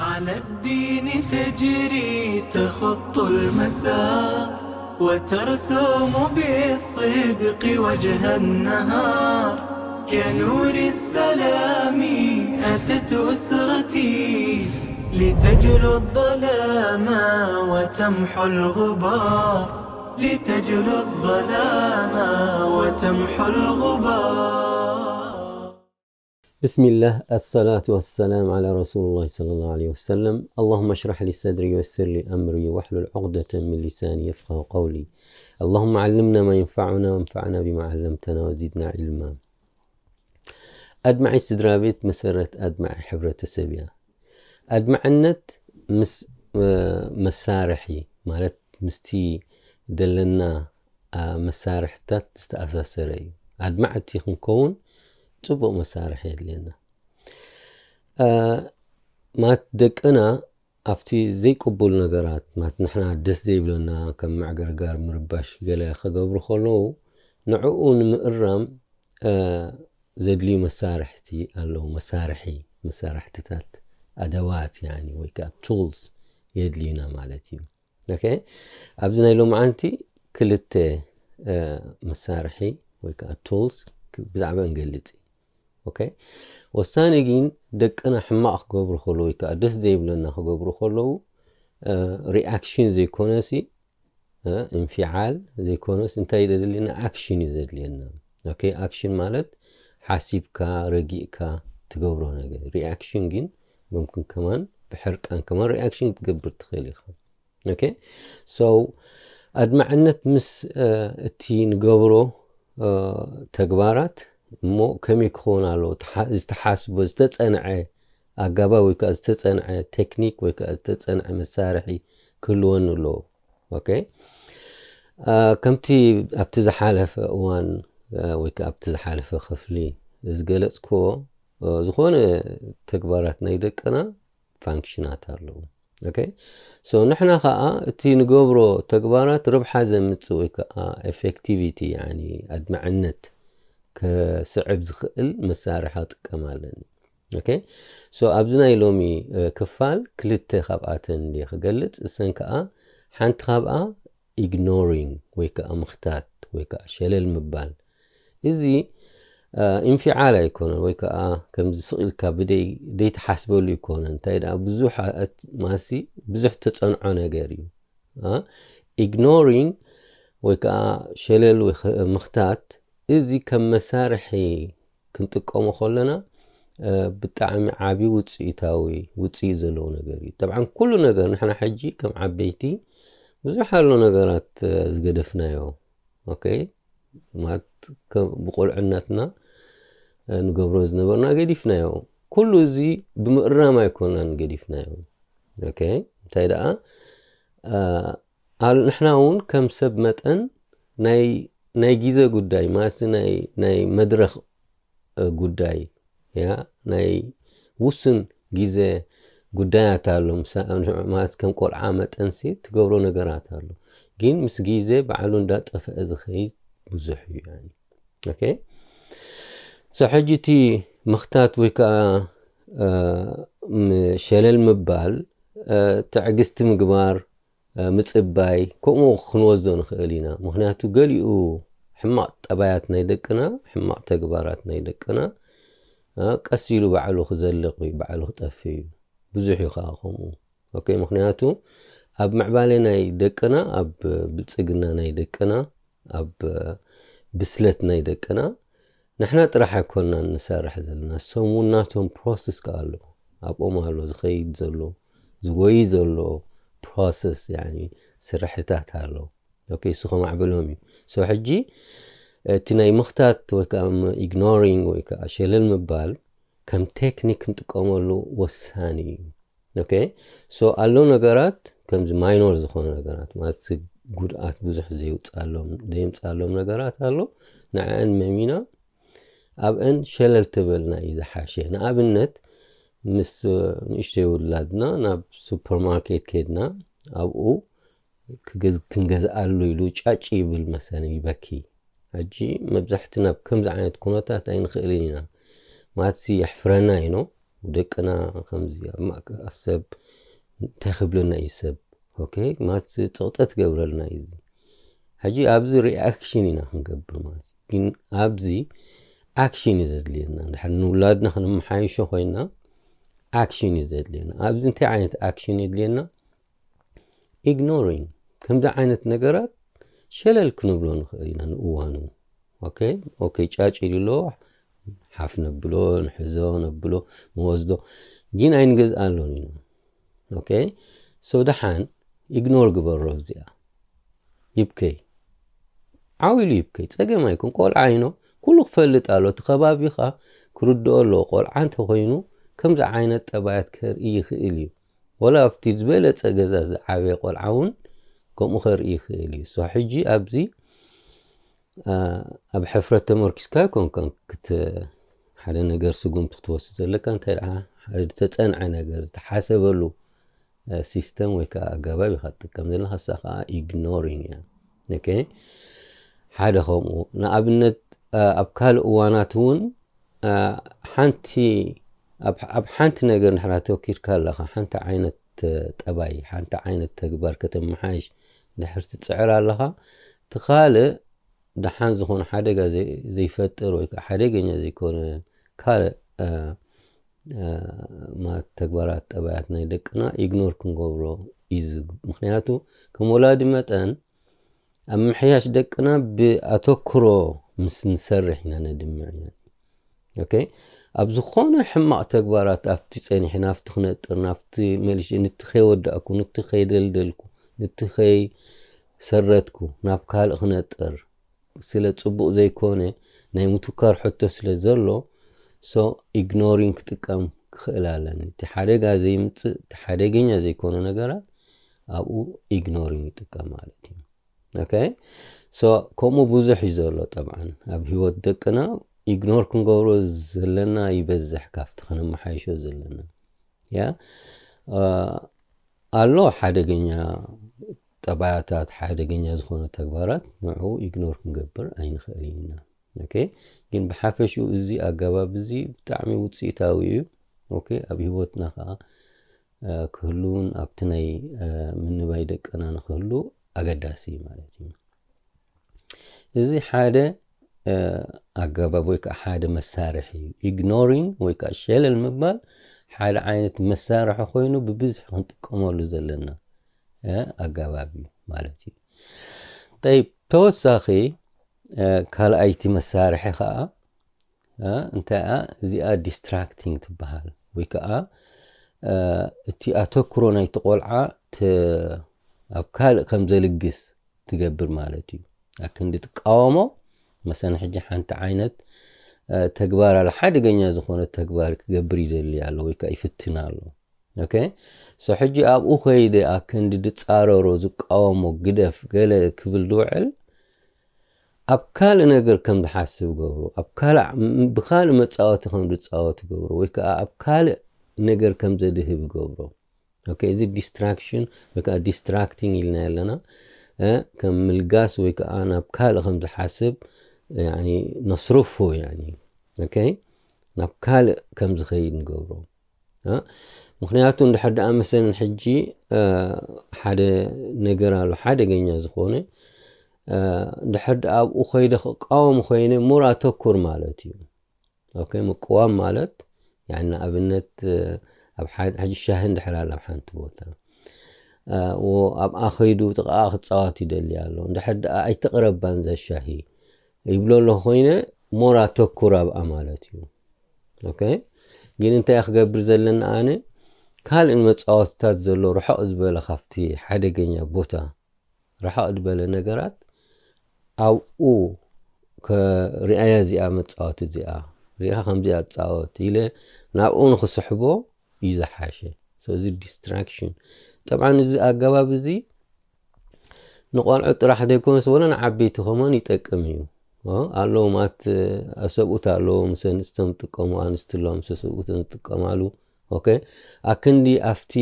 على الدين تجري تخط المسار، وترسم بالصدق وجه النهار. كنور السلام أتت أسرتي، لتجلو الظلام وتمحو الغبار، لتجلو الظلام وتمحو الغبار. بسم الله، الصلاة والسلام على رسول الله صلى الله عليه وسلم. اللهم اشرح لي صدري ويسر لي أمري واحلل عقدة من لساني يفقه قولي. اللهم علمنا ما ينفعنا وانفعنا بما علمتنا وزدنا علما. ኣድማዒ ስድራ ቤት መሰረት ኣድማዒ ሕብረተሰብ እያ። ኣድማዕነት ምስ መሳርሒ ማለት ምስቲ ዘለና መሳርሕታት ዝተኣሳሰረ እዩ። ኣድማዕቲ ክንከውን ፅቡቕ መሳርሒ የድልየና። ማት ደቅና ኣብቲ ዘይቅቡል ነገራት ማት ንሕና ደስ ዘይብለና ከም ምዕግርጋር ምርባሽ ገለ ክገብሩ ከለዉ ንዕኡ ንምእራም ዘድልዩ መሳርሕቲ ኣለዉ። መሳርሒ መሳርሕትታት ኣደዋት ያኒ ወይ ከዓ ቱልስ የድልዩና ማለት እዩ። ኦኬ፣ ኣብዚ ናይ ሎምዓንቲ ክልተ መሳርሒ ወይ ከዓ ቱልስ ብዛዕባ እንገልፅ። ኦኬ፣ ወሳኒ ግን ደቅና ሕማቕ ክገብሩ ከለዉ ወይ ከዓ ደስ ዘይብለና ክገብሩ ከለዉ ሪኣክሽን ዘይኮነሲ እንፊዓል ዘይኮነስ እንታይ ደድልና ኣክሽን እዩ ዘድልየና። ኦኬ፣ ኣክሽን ማለት ሓሲብካ ረጊእካ ትገብሮ ነገር። ሪኣክሽን ግን ሙምክን ከማን ብሕርቃን ከማን ሪኣክሽን ክትገብር ትኽእል ኢኻ። ኦኬ፣ ሶ ኣድማዕነት ምስ እቲ ንገብሮ ተግባራት እሞ ከመይ ክኸውን ኣለዎ ዝተሓስቦ ዝተፀንዐ ኣጋባብ ወይ ከዓ ዝተፀንዐ ቴክኒክ ወይ ከዓ ዝተፀንዐ መሳርሒ ክህልወኒ ኣለዎ። ኦኬ፣ ከምቲ ኣብቲ ዝሓለፈ እዋን ወይ ከዓ ኣብቲ ዝሓለፈ ክፍሊ ዝገለፅክዎ ዝኾነ ተግባራት ናይ ደቅና ፋንክሽናት ኣለዉ። ኦኬ፣ ሶ ንሕና ከዓ እቲ ንገብሮ ተግባራት ረብሓ ዘምፅእ ወይ ከዓ ኤፌክቲቪቲ ያኒ ኣድማዕነት ከስዕብ ዝኽእል መሳርሒ ክጥቀም ኣለኒ። ኦኬ፣ ሶ ኣብዚ ናይ ሎሚ ክፋል ክልተ ካብኣተን እንደ ክገልፅ፣ እሰን ከዓ ሓንቲ ካብኣ ኢግኖሪንግ ወይ ከዓ ምኽታት ወይ ከዓ ሸለል ምባል። እዚ ኢንፊዓል ኣይኮነን ወይ ከዓ ከምዚ ስቕ ኢልካ ብደይ ደይትሓስበሉ ኣይኮነን። እንታይ ደኣ ብዙሕ ማሲ ብዙሕ ተፀንዖ ነገር እዩ። ኢግኖሪንግ ወይ ከዓ ሸለል ወይ ምኽታት እዚ ከም መሳርሒ ክንጥቀሞ ከለና ብጣዕሚ ዓብዪ ውፅኢታዊ ውፅኢት ዘለዎ ነገር እዩ። ጠብዓን ኩሉ ነገር ንሕና ሕጂ ከም ዓበይቲ ብዙሕ ኣሎ ነገራት ዝገደፍናዮ። ኦኬ፣ ማለት ብቆልዕነትና ንገብሮ ዝነበርና ገዲፍናዮ። ኩሉ እዚ ብምእራም ኣይኮናን ገዲፍናዮ። ኦኬ፣ እንታይ ደኣ ንሕና እውን ከም ሰብ መጠን ናይ ግዜ ጉዳይ ማለት ናይ መድረኽ ጉዳይ ያ ናይ ውሱን ግዜ ጉዳያት ኣሎ። ማለት ከም ቆልዓ መጠንሲ ትገብሮ ነገራት ኣሎ፣ ግን ምስ ግዜ ባዕሉ እንዳጠፍአ ዝኸይድ ብዙሕ እዩ። ኦኬ፣ ሶ ሕጂ እቲ ምኽታት ወይ ከዓ ሸለል ምባል ትዕግስቲ ምግባር ምፅባይ ከምኡ ክንወስዶ ንኽእል ኢና። ምኽንያቱ ገሊኡ ሕማቕ ጠባያት ናይ ደቅና ሕማቕ ተግባራት ናይ ደቅና ቀስ ኢሉ ባዕሉ ክዘልቕ እዩ፣ ባዕሉ ክጠፍእ እዩ። ብዙሕ እዩ ከዓ ከምኡ። ኦኬ፣ ምኽንያቱ ኣብ ምዕባለ ናይ ደቅና ኣብ ብልፅግና ናይ ደቅና ኣብ ብስለት ናይ ደቅና ንሕና ጥራሕ ኣይኮንና ንሰርሕ ዘለና፣ ሰሙ ናቶም ፕሮሰስ ከዓ ኣሎ ኣብኦም ኣሎ ዝኸይድ ዘሎ ዝጎይ ዘሎ ፕሮሰስ ያኒ ስርሕታት ኣሎ። ኦኬ፣ እሱ ከማዕብሎም እዩ። ሶ ሕጂ እቲ ናይ ምኽታት ወይ ከዓ ኢግኖሪንግ ወይ ከዓ ሸለል ምባል ከም ቴክኒክ ክንጥቀመሉ ወሳኒ እዩ። ኦኬ፣ ሶ ኣሎ ነገራት ከምዚ ማይኖር ዝኾነ ነገራት ማለት ጉድኣት ብዙሕ ዘይውፃሎም ዘይምፃሎም ነገራት ኣሎ። ንዕአን መሚና ኣብአን ሸለል ተበልና እዩ ዝሓሸ። ንኣብነት ምስ ንእሽተይ ውላድና ናብ ሱፐርማርኬት ከድና ኣብኡ ክንገዝኣሉ ኢሉ ጫጭ ይብል መሰለኒ ይበኪ። ሕጂ መብዛሕቲ ናብ ከምዚ ዓይነት ኩነታት ኣይንኽእልን ኢና ማለትሲ የሕፍረና ኢኖ ደቅና ከምዚ ኣብ ማእከል ሰብ እንታይ ክብለና እዩ ሰብ? ኦኬ፣ ማለት ጸቕጠት ገብረልና እዩ። ሕጂ ኣብዚ ሪኣክሽን ኢና ክንገብር ማለት እዩ። ግን ኣብዚ ኣክሽን እዩ ዘድልየና። እንድሕር ንውላድና ክንመሓይሾ ኮይና ኣክሽን እዩ ዘድልየና። ኣብዚ እንታይ ዓይነት ኣክሽን የድልየና? ኢግኖሪንግ። ከምዚ ዓይነት ነገራት ሸለል ክንብሎ ንኽእል ኢና ንእዋኑ። ኦኬ፣ ኦኬ፣ ጫጭ ኢሉ ኣሎ፣ ሓፍ ነብሎ፣ ንሕዞ፣ ነብሎ፣ ንወስዶ፣ ግን ኣይንገዝኣሉን ኢና። ኦኬ፣ ሶ ደሓን ኢግኖር ግበሮ። እዚኣ ይብከይ፣ ዓው ኢሉ ይብከይ፣ ጸገም ኣይኮን። ቆልዓ ኢኖ፣ ኩሉ ክፈልጥ ኣሎ። እቲ ከባቢኻ ክርድኦ ኣለዎ። ቆልዓ እንተኾይኑ ከምዚ ዓይነት ጠባያት ከርኢ ይኽእል እዩ። ወላ ኣብቲ ዝበለጸ ገዛ ዝዓበየ ቆልዓ እውን ከምኡ ከርኢ ይኽእል እዩ። ሶ ሕጂ ኣብዚ፣ አ፣ ኣብ ሕፍረት ተመርኪስካ ኣይኮንካን ክት-፣ ሓደ ነገር ስጉምቲ ክትወስድ ዘለካ። እንታይ ደኣ ሓደ ዝተጸንዐ ነገር ዝተሓሰበሉ፣ አ፣ ሲስተም ወይ ከዓ ኣገባብ ኢኻ ትጥቀም ዘለኻ፣ እሳ ከዓ ኢግኖሪንግ እያ። ኦኬ፣ ሓደ ከምኡ። ንኣብነት፣ አ፣ ኣብ ካልእ እዋናት እውን፣ አ፣ ሓንቲ፣ ኣብ፣ ኣብ ሓንቲ ነገር እንድሕር ኣተኪርካ ኣለኻ፣ ሓንቲ ዓይነት፣ አ፣ ጠባይ፣ ሓንቲ ዓይነት ተግባር ከተመሓይሽ እንድሕር ትጽዕር ኣለኻ፣ እቲ ካልእ ደሓን ዝኾነ ሓደጋ ዘይ-፣ ዘይፈጥር ወይ ከዓ ሓደገኛ ዘይኮነ ካልእ፣ አ፣ አ፣ ማለት ተግባራት፣ ጠባያት ናይ ደቅና ኢግኖር ክንገብሮ እዩ ዝግ-፣ ምኽንያቱ ከም ወላዲ መጠን ኣብ ምሕያሽ ደቅና ብኣተኩሮ ምስ ንሰርሕ ኢና ነድምዕ ኢና። ኦኬ፣ ኣብ ዝኾነ ሕማቕ ተግባራት ኣብቲ ጸኒሐ ናብቲ ክነጥር፣ ናብቲ መሊሽ፣ ንቲ ከይወዳእኩ፣ ንቲ ከይደልደልኩ፣ ንቲ ከይሰረትኩ ናብ ካልእ ክነጥር ስለ ጽቡቕ ዘይኮነ ናይ ምትኳር ሕቶ ስለ ዘሎ፣ ሶ ኢግኖሪንግ ክጥቀም ክኽእል ኣለኒ። እቲ ሓደጋ ዘይምጽእ፣ እቲ ሓደገኛ ዘይኮነ ነገራት ኣብኡ ኢግኖሪንግ ይጥቀም ማለት እዩ። ኦኬ፣ ሶ ከምኡ ብዙሕ እዩ ዘሎ። ጠብዓን ኣብ ህይወት ደቅና ኢግኖር ክንገብሮ ዘለና ይበዝሕ ካብቲ ከነመሓይሾ ዘለና። ያ፣ አ፣ ኣሎ ሓደገኛ ጠባያታት፣ ሓደገኛ ዝኾነ ተግባራት ንዕኡ ኢግኖር ክንገብር ኣይንኽእልን ኢና። ኦኬ፣ ግን ብሓፈሽኡ እዚ ኣገባብ እዚ ብጣዕሚ ውፅኢታዊ እዩ። ኦኬ፣ ኣብ ህይወትና ከዓ፣ አ፣ ክህሉውን ኣብቲ ናይ፣ አ፣ ምንባይ ደቅና ንክህሉ ኣገዳሲ እዩ ማለት እዩ። እዚ ሓደ፣ አ፣ ኣገባብ ወይ ከዓ ሓደ መሳርሒ እዩ። ኢግኖሪንግ ወይ ከዓ ሸለል ምባል ሓደ ዓይነት መሳርሒ ኮይኑ ብብዝሒ ክንጥቀመሉ ዘለና፣ አ፣ ኣገባብ እዩ ማለት እዩ። ጠይብ፣ ተወሳኺ፣ አ፣ ካልኣይቲ መሳርሒ ከዓ፣ አ፣ እንታይ እያ? እዚኣ ዲስትራክቲንግ ትበሃል። ወይ ከዓ፣ አ፣ እቲ ኣተኩሮ ናይቲ ቆልዓ ተ-፣ ኣብ ካልእ ከም ዘልግስ ትገብር ማለት እዩ። ኣክንዲ ትቃወሞ፣ መሰን ሕጂ ሓንቲ ዓይነት፣ አ፣ ተግባር ኣሎ፣ ሓደገኛ ዝኾነ ተግባር ክገብር ይደሊ ኣሎ ወይ ከዓ ይፍትን ኣሎ። ኦኬ፣ ሶ ሕጂ ኣብኡ ከይደ ኣክንዲ ድጻረሮ፣ ዝቃወሞ፣ ግደፍ፣ ገለ ክብል ድውዕል፣ ኣብ ካልእ ነገር ከም ዝሓስብ ገብሮ፣ ኣብ ካልእ፣ ብካልእ መጻወቲ ከም ዝጻወት ገብሮ፣ ወይ ከዓ ኣብ ካልእ ነገር ከም ዘድህብ ገብሮ። ኦኬ፣ እዚ ዲስትራክሽን ወይ ከዓ ዲስትራክቲንግ ኢልና ኣለና። እ፣ ከም ምልጋስ ወይ ከዓ ናብ ካልእ ከም ዝሓስብ፣ ያኒ፣ ነስርፎ፣ ያኒ፣ ኦኬ፣ ናብ ካልእ ከም ዝኸይድ ንገብሮ። እ፣ ምኽንያቱ እንድሕር ደኣ መሰለን ሕጂ፣ እ፣ ሓደ ነገር ኣሎ ሓደገኛ ዝኾነ፣ እ፣ እንድሕር ደኣ ኣብኡ ከይደ ክቃወም ኮይነ፣ ሞር ኣተኩር ማለት እዩ። ኦኬ፣ ምቅዋም ማለት፣ ያኒ፣ ንኣብነት፣ እ፣ ኣብ ሓ-፣ ሕጂ ሻሂ እንድሕር ኣላ ኣብ ሓንቲ ቦታ፣ እ፣ ዎ-፣ ኣብኣ ከይዱ ጥቓኣ ክጻወት ይደሊ ኣሎ። እንድሕር ደኣ ኣይትቕረባን እዛ ሻሂ ይብሎ ኣለኹ ኮይነ፣ ሞር ኣተኩር ኣብኣ ማለት እዩ። ኦኬ፣ ግን እንታይ ክገብር ዘለና ኣነ፣ ካልእ መጻወትታት ዘሎ ርሑቕ ዝበለ ካብቲ ሓደገኛ ቦታ፣ ርሕቕ ዝበለ ነገራት ኣብኡ ከ-፣ ሪኣያ እዚኣ መጻወቲ እዚኣ፣ ሪኢኻ ከምዚኣ ትጻወት ኢለ ናብኡ ንኽስሕቦ እዩ ዝሓሸ። ሶ እዚ ዲስትራክሽን። ጠብዓን እዚ ኣገባብ እዚ ንቆልዑ ጥራሕ ዘይኮነስ ወላ ንዓበይቲ ከማን ይጠቅም እዩ። ኦ፣ ኣለዉ ማት፣ ኣሰብኡት ኣለዉ፣ ምስ ኣንስቶም ዝጥቀሙ፣ ኣንስቲ ኣለዋ ምስ ኣሰብኡተን ዝጥቀማሉ። ኦኬ፣ ኣክንዲ ኣብቲ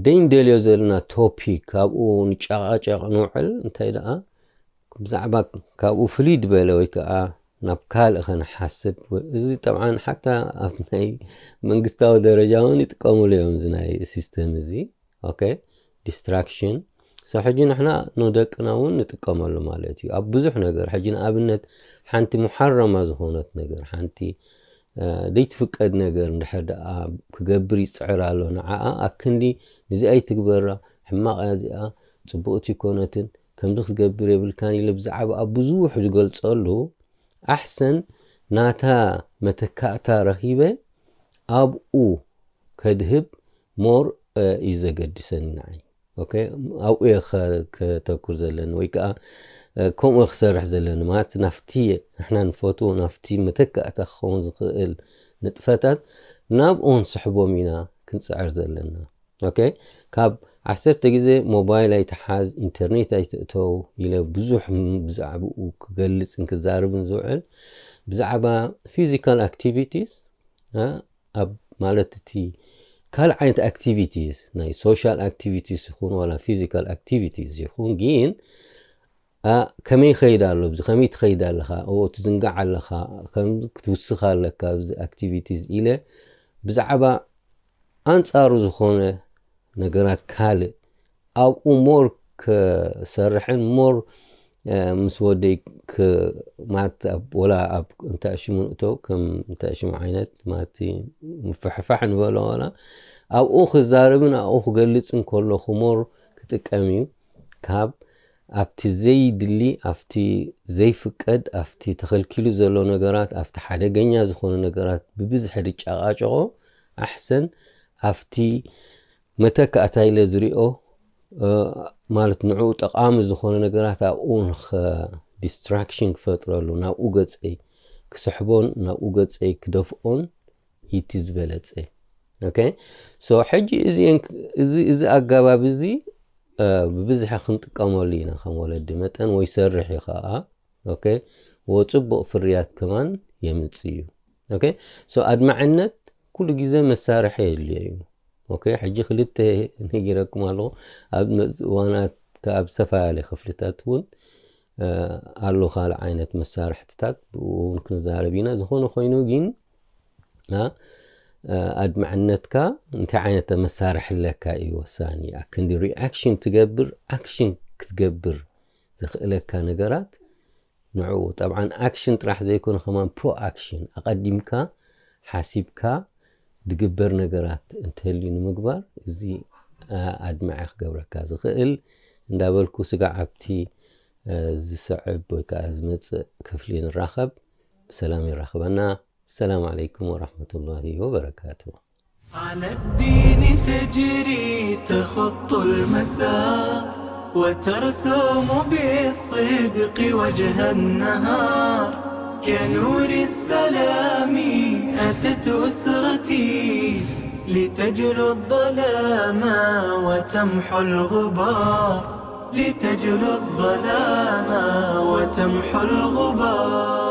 ደይንደልዮ ዘለና ቶፒክ ካብኡ ንጨቓጨቕ ንውዕል፣ እንታይ ደኣ ብዛዕባ ካብኡ ፍልይ ዝበለ ወይ ከዓ ናብ ካልእ ከነሓስብ። እዚ ጠብዓን ሓታ ኣብ ናይ መንግስታዊ ደረጃ እውን ይጥቀሙሉ እዮም፣ እዚ ናይ ሲስተም እዚ። ኦኬ፣ ዲስትራክሽን። ሶ ሕጂ ንሕና ንደቅና እውን ንጥቀመሉ ማለት እዩ ኣብ ብዙሕ ነገር። ሕጂ ንኣብነት ሓንቲ ሙሓረማ ዝኾነት ነገር፣ ሓንቲ ዘይትፍቀድ ነገር እንድሕር ደኣ ክገብር ይፅዕር ኣሎ፣ ንዓኣ ኣክንዲ ንዚኣ ኣይትግበራ፣ ሕማቕ እያ እዚኣ፣ ፅቡቕቲ ይኮነትን፣ ከምዚ ክትገብር የብልካን ኢለ ብዛዕባ ኣብ ብዙሕ ዝገልፀሉ፣ ኣሕሰን ናታ መተካእታ ረኺበ ኣብኡ ከድህብ ሞር እዩ ዘገድሰኒ ንዓይ። ኦኬ፣ ኣብኡ እየ ከ- ከተኩር ዘለኒ ወይ ከዓ እ፣ ከምኡ እየ ክሰርሕ ዘለኒ ማለት ናፍቲ ንሕና ንፈትዎ ናፍቲ መተካእታ ክኸውን ዝኽእል ንጥፈታት ናብኡ ንስሕቦም ኢና ክንፅዕር ዘለና። ኦኬ፣ ካብ ዓሰርተ ግዜ ሞባይል ኣይትሓዝ፣ ኢንተርኔት ኣይትእተው ኢለ ብዙሕ ም- ብዛዕባኡ ክገልፅን ክዛርብን ዝውዕል ብዛዕባ ፊዚካል ኣክቲቪቲስ ኣብ ማለት እቲ ካልእ ዓይነት ኣክቲቪቲስ ናይ ሶሻል ኣክቲቪቲስ ይኹን ዋላ ፊዚካል ኣክቲቪቲስ ይኹን ግን ኣ፣ ከመይ ይኸይድ ኣሎ ብዚ ከመይ ትኸይድ ኣለኻ ኦ ትዝንጋዕ ኣለኻ ከም ክትውስኽ ኣለካ ኣብዚ ኣክቲቪቲስ ኢለ ብዛዕባ ኣንጻሩ ዝኾነ ነገራት ካልእ ኣብኡ ሞር ክሰርሕን ሞር እ፣ ምስ ወደይ ክ- ማለት ኣብ ወላ ኣብ እንታይ ሽሙ ንእቶ ከም እንታይ ሽሙ ዓይነት ማለት ምፍሕፋሕ ንበሎ ዋላ ኣብኡ ክዛረብን ኣብኡ ክገልጽን ከለኹ ሞር ክጥቀም እዩ ካብ ኣብቲ ዘይድሊ ኣብቲ ዘይፍቀድ ኣብቲ ተኸልኪሉ ዘሎ ነገራት ኣብቲ ሓደገኛ ዝኾነ ነገራት ብብዝሒ ድጫቃጨቆ ኣሕሰን ኣብቲ መተካእታ ኢለ ዝሪኦ እ፣ ማለት ንዕኡ ጠቃሚ ዝኾነ ነገራት ኣብኡ ንኸ ዲስትራክሽን ክፈጥረሉ ናብኡ ገፀይ ክስሕቦን ናብኡ ገፀይ ክደፍኦን እቲ ዝበለፀ። ኦኬ፣ ሶ ሕጂ እዚአን ክ- እዚ እዚ ኣገባብ እዚ እ፣ ብብዝሒ ክንጥቀመሉ ኢና ከም ወለዲ መጠን ወይ ሰርሕ እዩ ከዓ ኦኬ፣ ወ- ፅቡቅ ፍርያት ከማን የምፅእ እዩ። ኦኬ፣ ሶ ኣድማዕነት ኩሉ ግዜ መሳርሒ የድልዮ እዩ። ኦኬ፣ ሕጂ ክልተ ነጊረኩም ኣለኹ። ኣብ መ- እዋናት ከ- ኣብ ዝተፈላለየ ክፍልታት እውን እ፣ ኣሎ ካልእ ዓይነት መሳርሕትታት ብኡ እውን ክንዛረብ ኢና። ዝኾነ ኮይኑ ግን እ፣ ኣድማዕነትካ እንታይ ዓይነት መሳርሒ ኣለካ እዩ ወሳኒ። ኣክንዲ ሪኣክሽን ትገብር ኣክሽን ክትገብር ዘኽእለካ ነገራት ንዕኡ ጠብዓን ኣክሽን ጥራሕ ዘይኮነ ከማን ፕሮኣክሽን ኣቐዲምካ ሓሲብካ ድግበር ነገራት እንተልዩ ንምግባር እዚ ኣድማዒ ክገብረካ ዝኽእል እንዳበልኩ ስጋዕ ኣብቲ ዝስዕብ ወይ ከዓ ዝመፅእ ክፍሊ ንራኸብ። ብሰላም ይራኽበና። السلام عليكم ورحمة الله وبركاته. على الدين تجري تخط المسار وترسم بالصدق وجه النهار كنور السلام أتت أسرتي لتجلو الظلام وتمحو الغبار لتجلو الظلام وتمحو الغبار